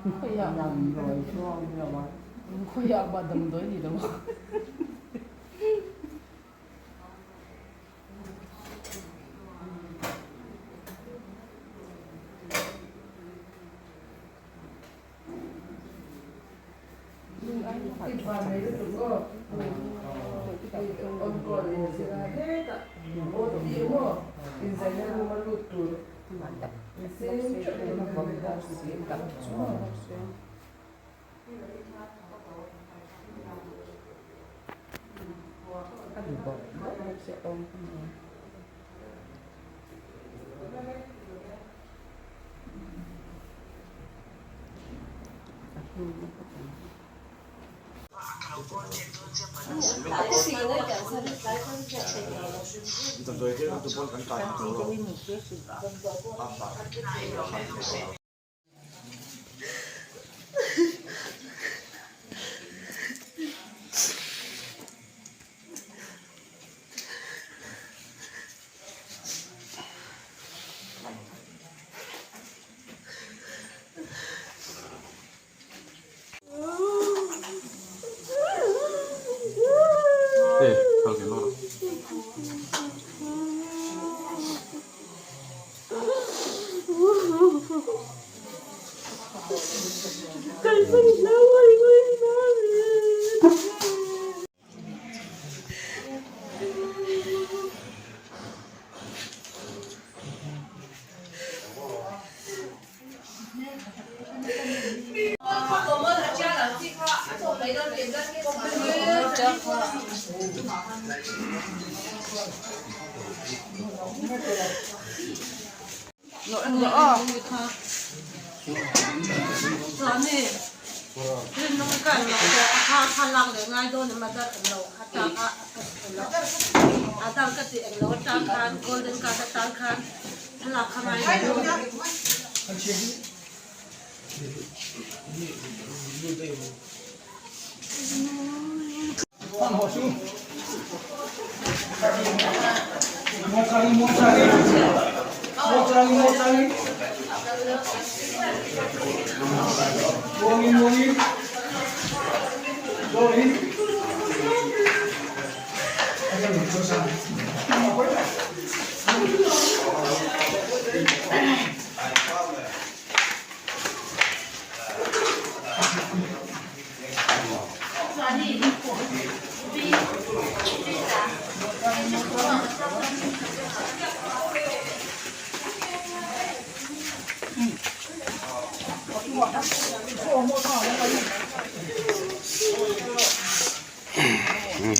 Khawiah mah damdawi ni lo.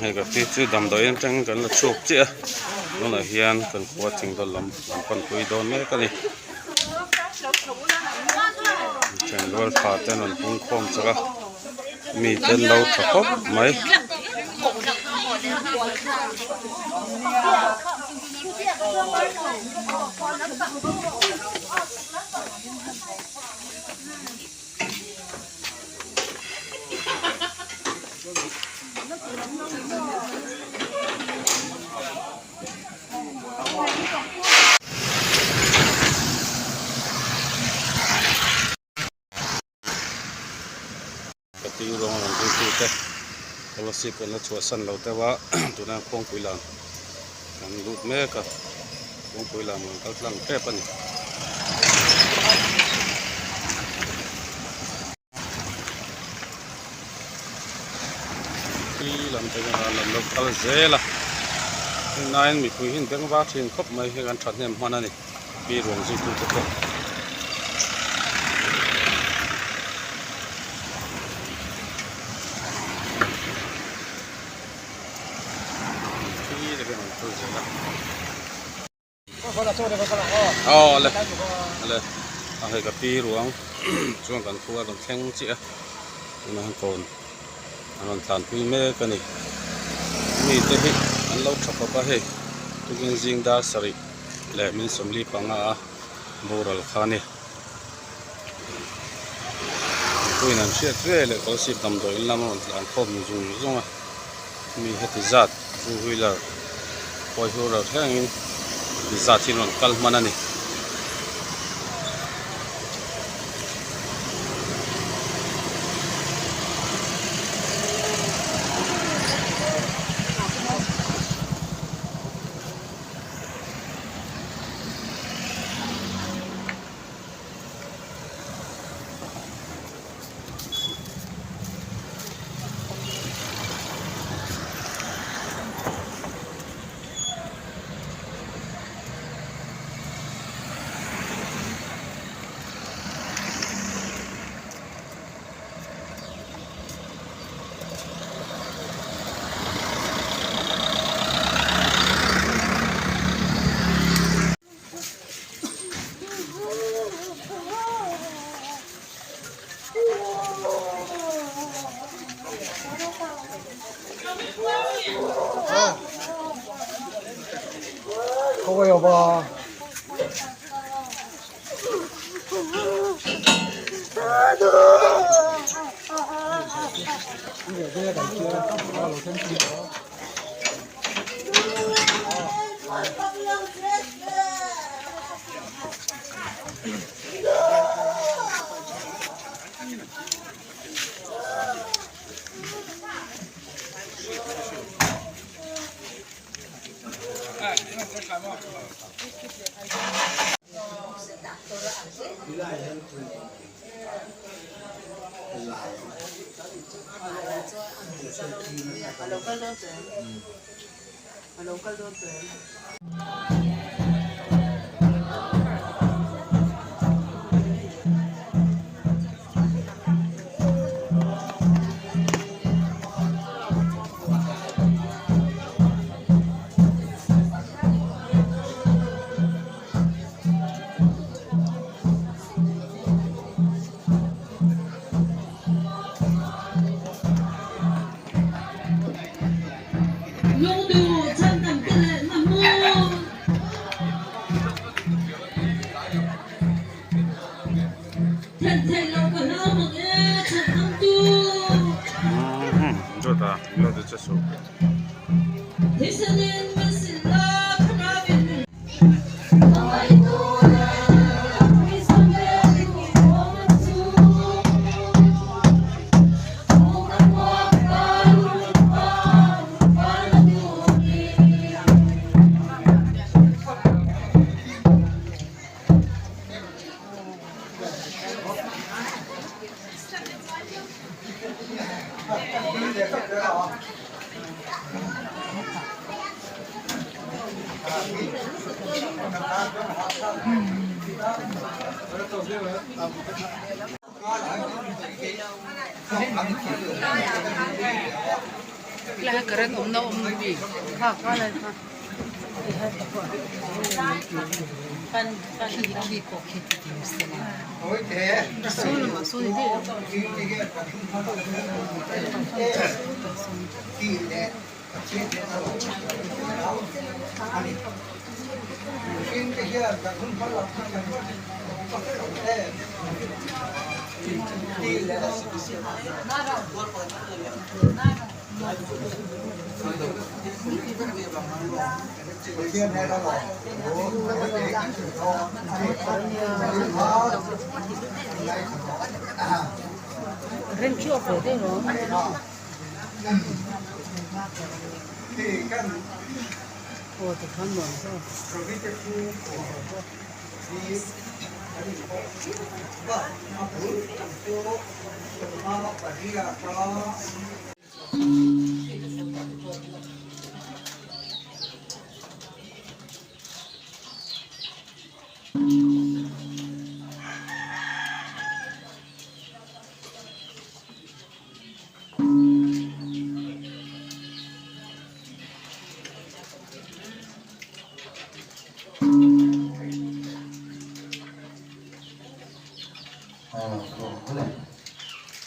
Hei ka pi chu damdawi atangin kan la chhuak chiah a tunah hian kan khua chingdawl lam an panpui dawn mek a ni thenrual tha te an rawn pung khawm chak a mi te an lo tha khawp mai. Ka pi rawng rawn zui tu te scholarship an la chhuahsan lo deuh a tuna khuangpui lam kan lut mek a khuangpui lam rawn kal tlang tep a ni. Tui lam te hian an lo kal zel a hengnain mipui hi an beng var thin khawp mai heng an thahnem hman a ni pi ruang zuitu te pawh. Tui te hian an kal zel a. Aw le le a hei ka pi ruang chuan kan khua a rawn thleng chiah a tunah hian kawn an rawn tlanpui mek a ni mite hi an lo tha khawp a hei tukin zing dar sarih leh min sawmli panga a boral kha a ni puiin an hriat ve leh kawlsip damdawi in lam a rawn tlan khawm zung zung a. Mi heti zat two wheeler four wheeler thlengin heti zat hi an rawn kal hman a ni.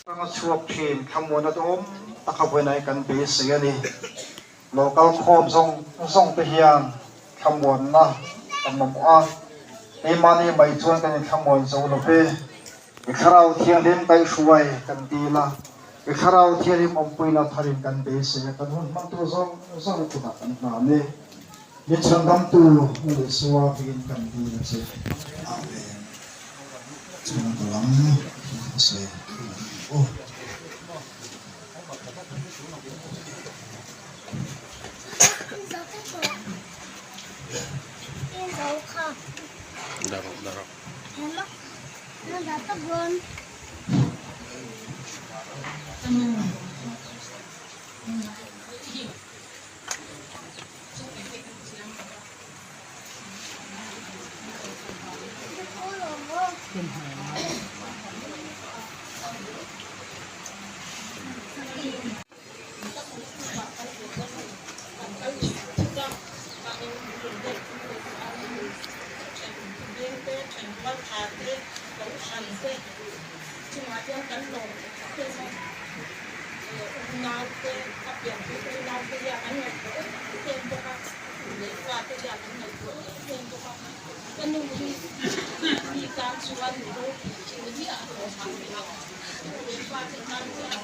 Anga chhuak thin thlamuan a duhawm taka vawiinah kan beisei a ni. Lo kal khawm zawng zawng te hian thlamuanna kan mamawh a, keimahni mai chuan kan inthlamuan zo lo ve. I thlarau thianghlim kaihhruai kan dil a, i thlarau thianghlim awmpuina tharin kan beisei a, kan hun hmangtu zawng zawng kutah kan hlan e. Min chhandamtu na leh Isua hmingin kan dil a che. Amen. Chhungkaw lam a sawi aw. Unaute, a pianpuite unaute hian an ngaihtuah em em bawk a, tu leh fate hian an ngaihtuah em em bawk a. Ka nu hi mi tan chuan mi ropui chu ni miah lo mahse tu leh fate tan chuan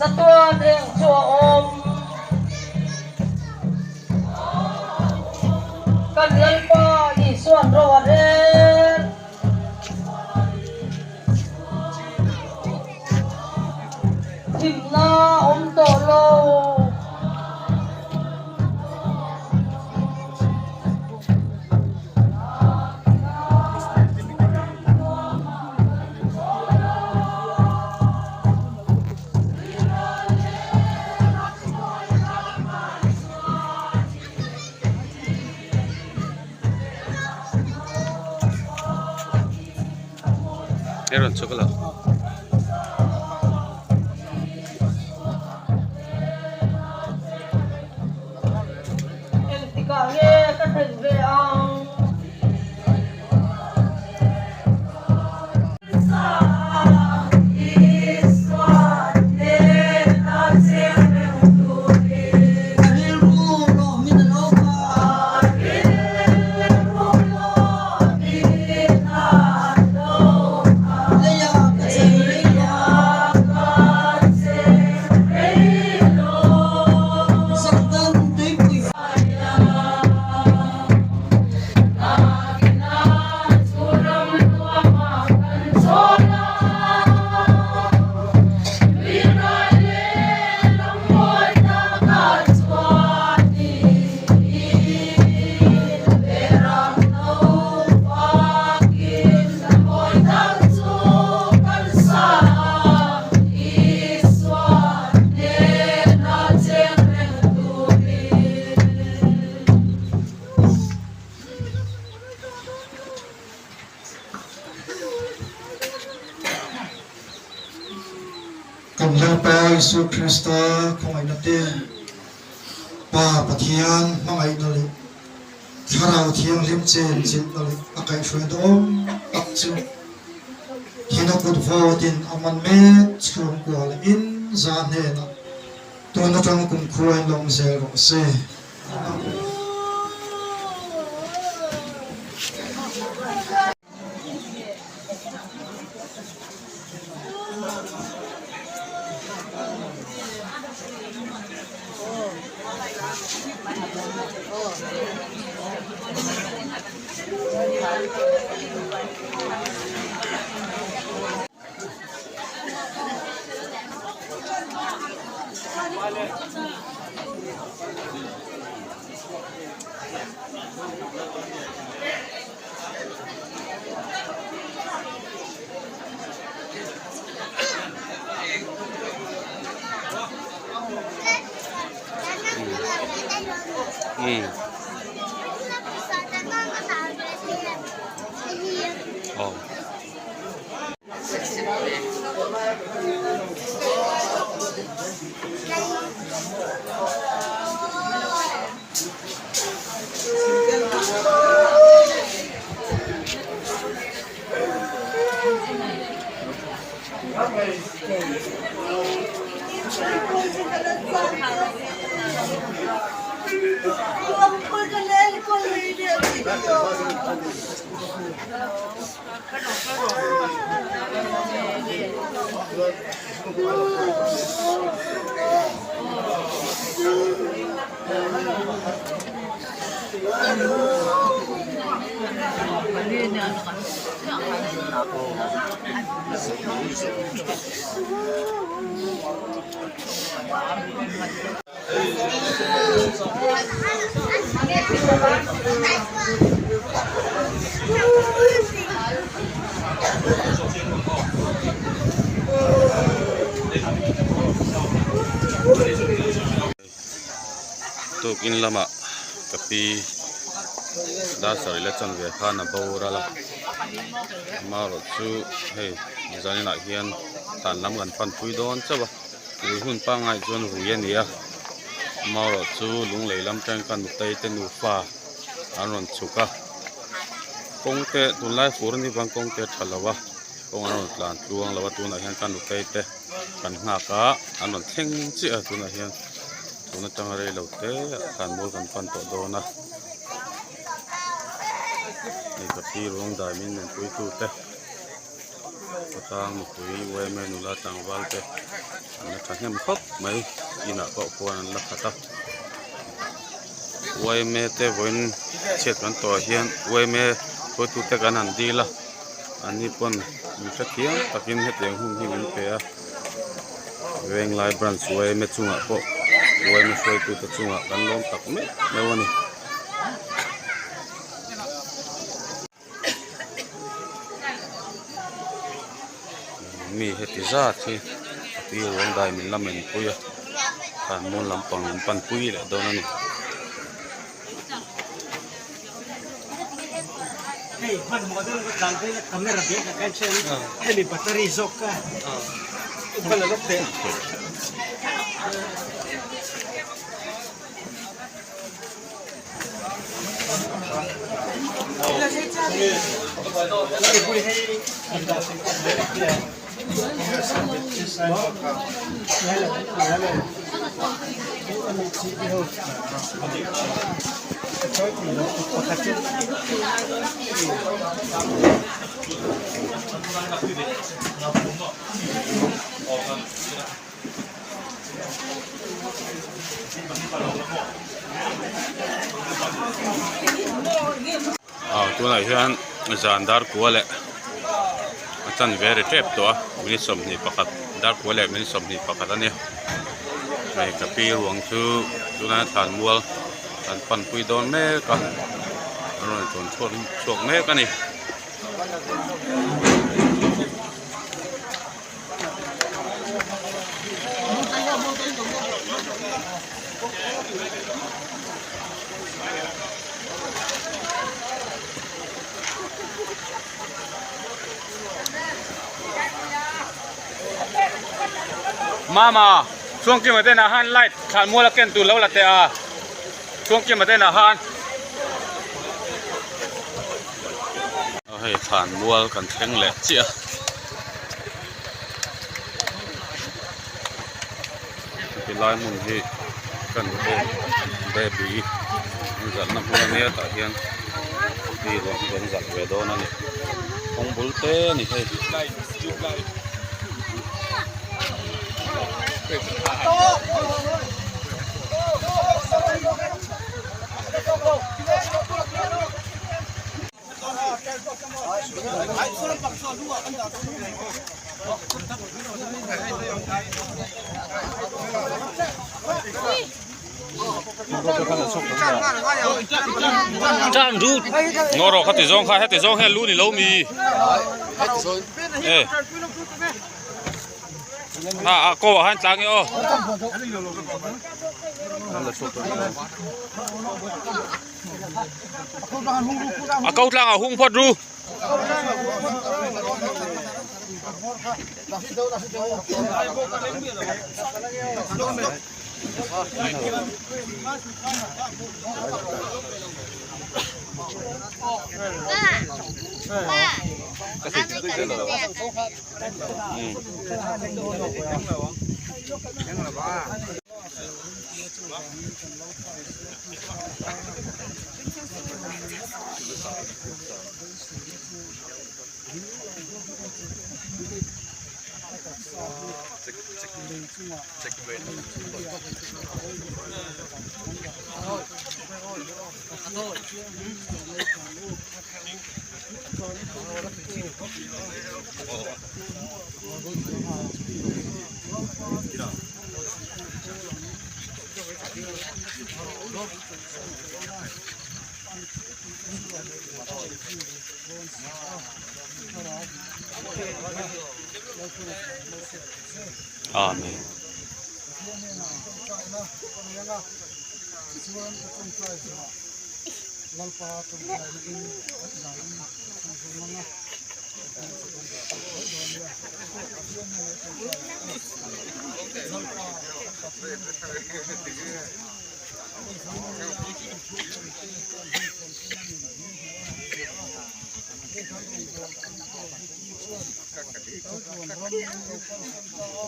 Chatuan eng chu a awm. Kan Lalpa Isuan ro a rel. Thimna awm tawh lo. I rawn chhuk lo. Engtikah nge ka thlen ve ang? Kan Lalpa Isua Krista khawngaihna te, Pa Pathian hmangaihna leh Thlarau Thianghlim chenchilhna leh a kaihhruaina awm tak chu Hina kut vawtin a man mek chhungkua leh in za hnenah tun atang kumkhua in lawm zel rawh se. Tukin lamah ka pi dar sarih la chanve khan a boral a. Amaherawhchu hei zaninah hian thlan lam kan panpui dawn chauh a ui hun pangngai chuan vui a ni a amaherawhchu lunglei lam atangin ka nutei te nufa an rawn chhuk a kawng te tunlai fur a nih vang kawng te a tha lo a kawng an rawn tlan tluang lo a tunah hian ka nutei te kan nghak a an rawn thleng chiah a tunah hian tun atanga rei lo te ah thlan mual kan pan tawh dawn a hei ka pi ruang dai min nunpui tu te khawtlang mipui yma nula tlangval te an la thahnem khawp mai inah pawh khuan an la khat a yma te vawiin chhiat kan tawhah hian yma hruaitu te kan han dil a an ni pawn mi hrethiam takin hetiang hun hi min pe a Venglai branch yma chungah pawh yma hruaitu te chungah kan lawm tak meuh meuh a ni. Mi heti zat hi a pi ruang dai min la men pui a thlanmual lampang an pan pui leh dawn a ni. Aw tunah hian zan dar kua leh a chanve ri tep tawh a minute 21 dar kua leh minute 21 a nia hei ka pi ruang chu tunah hian thlan mual an panpui dawn mek a an rawn tawn chhuak mek a ni. Mama chhungkima te nah han light thlan mual a ken tur lo la teh a chhungkima te nah han. Hei thlan mual kan thleng leh chiah a. Helai hmun hi kan baby an zalhna hmun a nia tah hian mi ruang hi kan zalh ve dawn a ni kawng bul te a ni hei. Ngaw rawh khati zawng kha heti zawng hian lu ni lo mi e a a ko ah khan tlang e aw. A ko tlang ah hung phawt ru. Amen. Lalpa tawngtaina in zain kan zawm ang a, kan tawngtai dawn nia. Pathian hnenah tawngtai ang che. Lalpa kan Pathian hei vawiin nia kan thu thiamte kan hun thiamte nangin min hmu a, hei kan rawngbawltu te chuan Chatuan ram min lo kalsan ta a,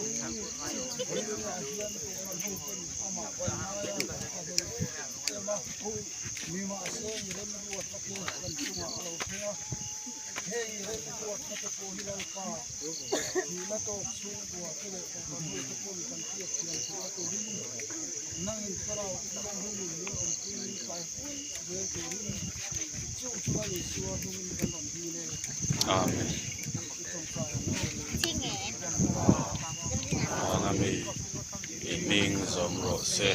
vawiinah hian Kohhran hoten amah kan ngai a, kan thahlel em em a, mi mahse i remruatna te kan chungah a lo thleng a, hei remruatna te pawh hi Lalpa thihna tawk chhungkua te leh Kohhran hote pawn kan hriat thiam theihna turin nangin Thlarau Thianghlimin min awmpui min kaihruai zel turin chung chu Lal Isua hnungin kan rawn dil e. Amen. Vana mi i hming zawm rawh se,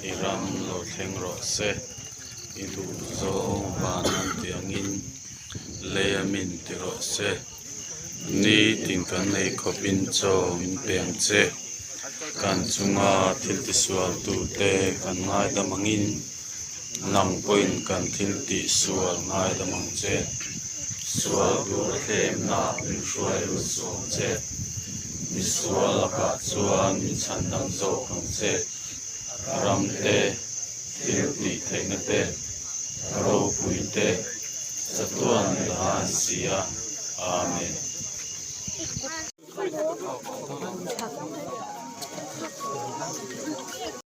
i ram lo thleng rawh se, i duh zawng van an tih angin lei a min ti rawh se, nitin kan nei khawpin chaw min pe ang che, kan chunga thil tisual tute kan ngaidam angin. Nang pawhin kan thil tih sual ngaidam ang che. Sual tur a tlemna min hruai lut suh ang che. Mi sual lakah chuan min chhandam zawk ang che. Ram te, thil tih theihna te, ropui te, chatuan leh han si a. Amen.